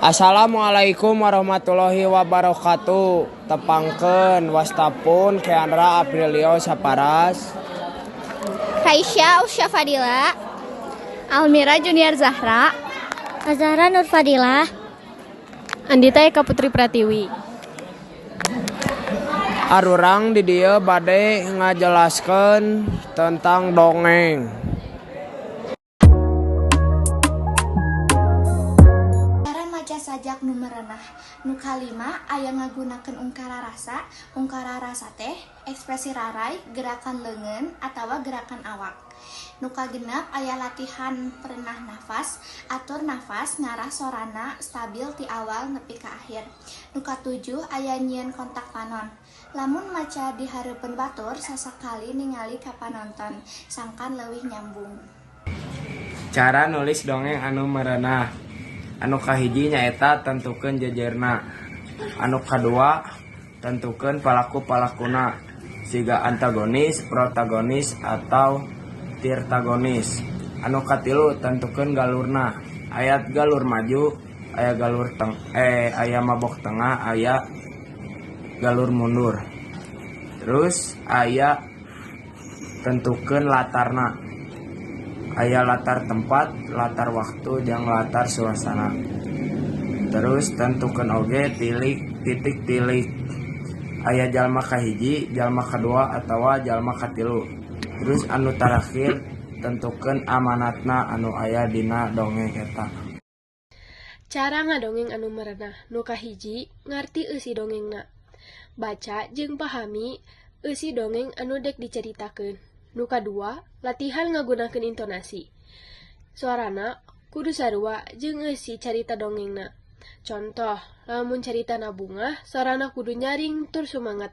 Assalamualaikum warahmatullahi wabarakatuh. Tepangkeun wastapun Keandra Aprilio Saparas, Raisya Usya Fadila, Almira Junior Zahra, Azahra Nur Fadilah, Andita Eka Putri Pratiwi. Arurang di dieu bade ngajelaskeun tentang dongeng. Cara maca sajak nu merenah. Nu kalima aya ngagunakeun ungkara rasa. Ungkara rasa teh ekspresi raray, gerakan leungeun atawa gerakan awak. Nu kagenep aya latihan perenah nafas, atur nafas ngarah sorana stabil ti awal nepi ka akhir. Nu katujuh aya nyieun kontak panon. Lamun maca di hareupeun batur sasakali ningali ka panonton, sangkan leuwih nyambung. Cara nulis dongeng anu merenah. Anu kahiji nyaeta tentukeun jejerna. Anu kadua tentukeun palaku-palakuna siga antagonis, protagonis atau tirtagonis. Anu katilu tentukeun galurna. Aya galur maju, aya galur aya mabok tengah, aya galur mundur. Terus aya tentukeun latarna. Aya latar tempat, latar waktu, jeung latar suasana. Terus tentukeun oge titik tilik. Aya jalma kahiji, jalma kadua atawa jalma katilu. Terus anu terakhir tentukeun amanatna anu aya dina dongeng eta. Cara ngadongeng anu merenah. Nu kahiji ngarti eusi dongengna. Baca jeung pahami eusi dongeng anu dek dicaritakeun. Nu kadua, latihan ngagunakeun intonasi. Suarana kudu sarua jeung eusi carita dongengna. Contoh, lamun caritana bungah, sorana kudu nyaring tur sumanget.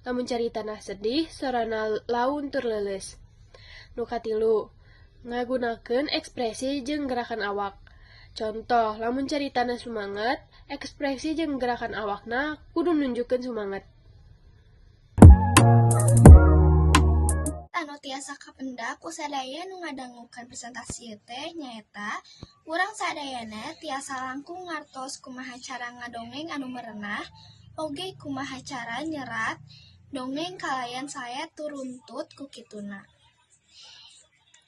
Lamun caritana sedih, sorana laun tur leuleus. Nu katilu, ngagunakeun ekspresi jeung gerakan awak. Contoh, lamun caritana sumanget, ekspresi jeung gerakan awakna kudu nunjukkeun sumanget. Anu tiasa kapendak ku sadaya nu ngadangukeun presentasi ieu teh nyaeta urang sadayana tiasa langkung ngartos kumaha cara ngadongeng anu merenah, oge kumaha cara nyerat dongeng kalayan saya turuntut ku kituna.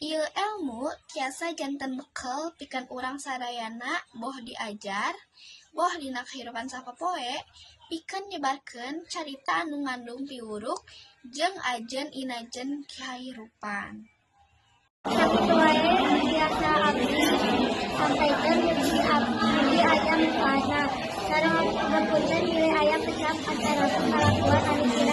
Ieu elmu tiasa janten bekel pikeun urang sadayana boh diajar, boh dina kahirupan sapopoe, pikeun nyebarkeun carita anu ngandung piwuruk jeung ajen inajen kahirupan. Sakitu wae anu tiasa abdi sampaikan, mugi abdi aya manfaatna. Sareng ngapunten bilih aya kecap atanapi kalakuan anu.